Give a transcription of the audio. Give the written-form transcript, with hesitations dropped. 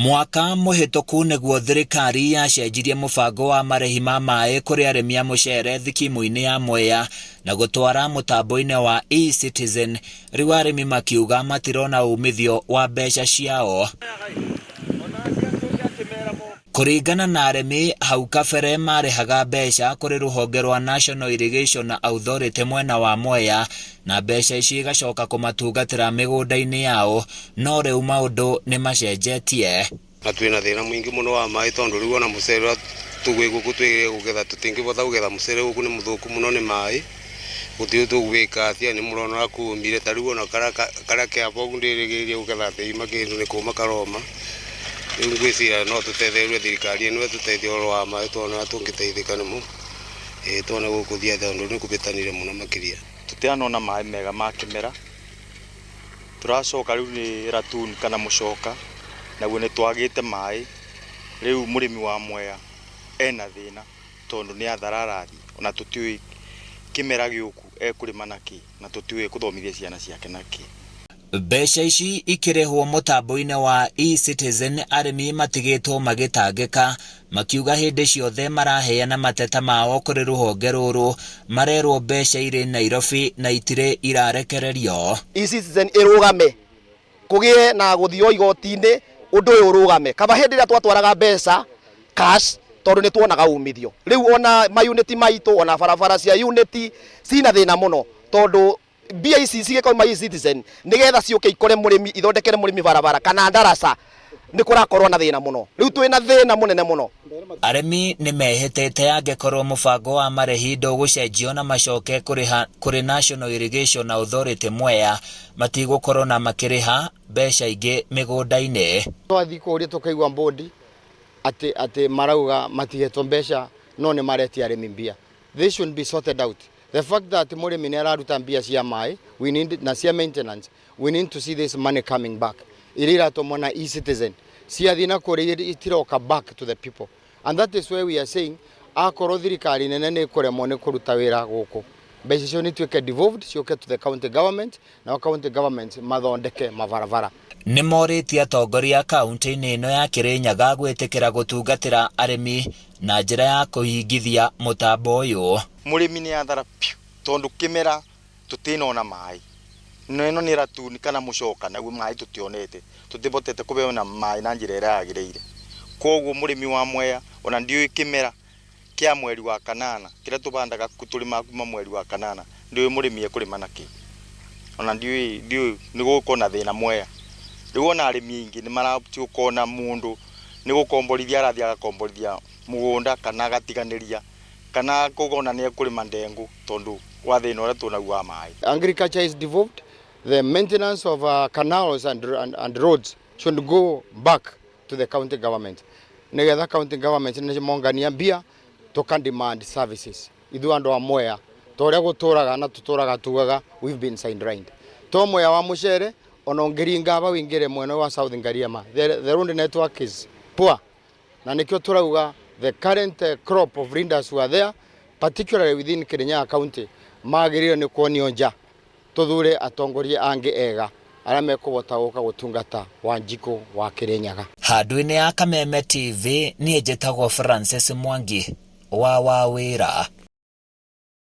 Mwaka mũhĩtũku nĩguo thirikari yacenjirie mũbango wa marĩhi ma maĩ kũrĩ arĩmi a mũcere thikimu-inĩ ya Mwea na gũtwara mũtambo-inĩ wa eCitizen, rĩu arĩmi makiuga matirona umithio wa mbeca ciao. Kũringana na arĩmi, hau kabere marĩhaga mbeca kũrĩ rũhonge rwa National Irrigation Authority mwena wa Mwea na mbeca ici igacoka kũmatungatĩra mĩgũnda-inĩ yao, no rĩu maũndũ nĩ macenjetie. Na twĩna thĩna mũingĩ mũno wa maĩ tondũ rĩu ona mũcere ũrĩa tũgwĩ gũkũ twĩrĩgĩrĩire kũgetha tũtingĩbota kũgetha mũcere gũkũ nĩ mũthũku mũno nĩ maĩ, gũtirĩ tũgwĩka atĩa nĩ mũrona ũrĩa kũmire ta rĩu ona karĩa ke aba ũguo ndĩrĩgĩrĩire kũgetha atĩ kĩndũ nĩ kũma karoma, rĩu ngwĩciria no tũtethererio thirikari ĩno ĩtũteithie ũhoro wa maĩ tuone ũrĩa tũngĩteithĩka nĩmo, ĩĩ tuone gũkũthiĩ atĩa tondũ nĩ kũbĩtanire mũno makĩria. Tũtianona maĩ mega ma kĩmera, tũracoka rĩu nĩ ratoon kana mũcoka, naguo nĩ twagĩte maĩ, rĩu mũrĩmi wa Mwea ena thĩna tondũ nĩ hathara arathiĩ, ona tũtiũĩ kĩmera gĩũku ekũrĩma na kĩ, na tũtiũĩ ekũthomithia ciana ciake na kĩ. Mbeca ici ikĩrĩhwo mũtambo-inĩ wa eCitizen arĩmi matigĩtwo magĩtangĩka makiuga hĩndĩ ciothe maraheana mateta mao kũrĩ rũhonge rũrũ marerwo mbeca irĩ Nairobi na itirĩ irarekererio. eCitizen ĩrũgame kũgĩe na gũthio igoti-inĩ ũndũ ũyũ ũrũgame kaba hĩndĩ ĩrĩa twatwaraga mbeca cash tondũ nĩ tuonaga umithio rĩu ona mayunĩti maitũ ona barabara cia unit cina thĩna mũno tondũ mbia ici cigĩkauma eCitizen nĩgetha ciũke ikore mũrĩmi ithondekere mũrĩmi barabara kana ndaraca nĩ kũrakorwo na thĩna mũno rĩu twĩna thĩna mũnene mũno. Arĩmi nĩ mehĩtĩte angĩkorwo mũbango wa marĩhi ndũgũcenjio na macoke kũrĩha kũrĩ National Irrigation Authority Mwea matigũkorwo na makĩrĩha mbeca ingĩ mĩgũnda-inĩ. Twathiĩ kũria tũkaigua mbũndi atĩ atĩ marauga matihetwo mbeca no nĩ maretia arĩmi mbia. This should be sorted out. The fact that mũrĩmi nĩ araruta mbia cia maĩ we need, na cia maintenance, we need to see this money coming back. Iria iratũmwo na eCitizen ciathiĩ na kũrĩa itiroka back to the people and that is why we are saying akorwo thirikari nene nĩ ĩkũremwo nĩ kũruta wĩra gũkũ mbeca icio nĩ ituĩke devolved ciũke to the county government nao county government mathondeke mabarabara. Nĩ morĩtie atongoria kaunti-inĩ ĩno ya Kirinyaga gwĩtĩkĩra gũtungatĩra arĩmi na njĩra ya kũhingithia mũtambo ũyũ. Mũrĩmi nĩ athara piũ tondũ kĩmera tũtinona maĩ na ĩno nĩ ratoon kana mũcoka naguo maĩ tũtionete tũtibotete kũheo na maĩ na njĩra ĩrĩa yagĩrĩire koguo mũrĩmi wa Mwea ona ndiũĩ kĩmera kĩa mweri wa kanana kĩrĩa tũbandaga tũrĩmaga kuma mweri wa kanana ndiũĩ mũrĩmi ekũrĩma na kĩ ona ndiũĩ ndiũĩ nĩ gũgũkorwo na thĩna Mwea rĩu ona arĩmi aingĩ nĩ maratiĩ ũkona mũndũ nĩ gũkomborithia arathiĩ agakomborithia mũgũnda kana agatiganĩria kana kũgona nĩ ekũrĩma ndengũ tondũ wa thĩna ũrĩa twĩnaguo wa maĩ. Agriculture is devolved. The maintenance of canals and roads should go back to the county government. Nigetha county government nĩ mongania mbia tũka demand services. Ithuĩ andũ a Mwea ta ũrĩa gũtũraga na tũtũraga tugaga we've been sidelined. To Mwea wa mũcere ona ũngĩringa aba wĩingĩre mwena wa South Ngariama the road network is poor na nĩkĩo tũrauga the current crop of leaders who are there particularly within Kirinyaga county magĩrĩire nĩ kuonio nja tũthure atongoria angĩ ega arĩa mekũbota gũka gũtungata Wanjikũ wa Kirinyaga. Handũ-inĩ ya Kameme TV niĩ njĩtagwo Francis Mwangi wa Wawĩra.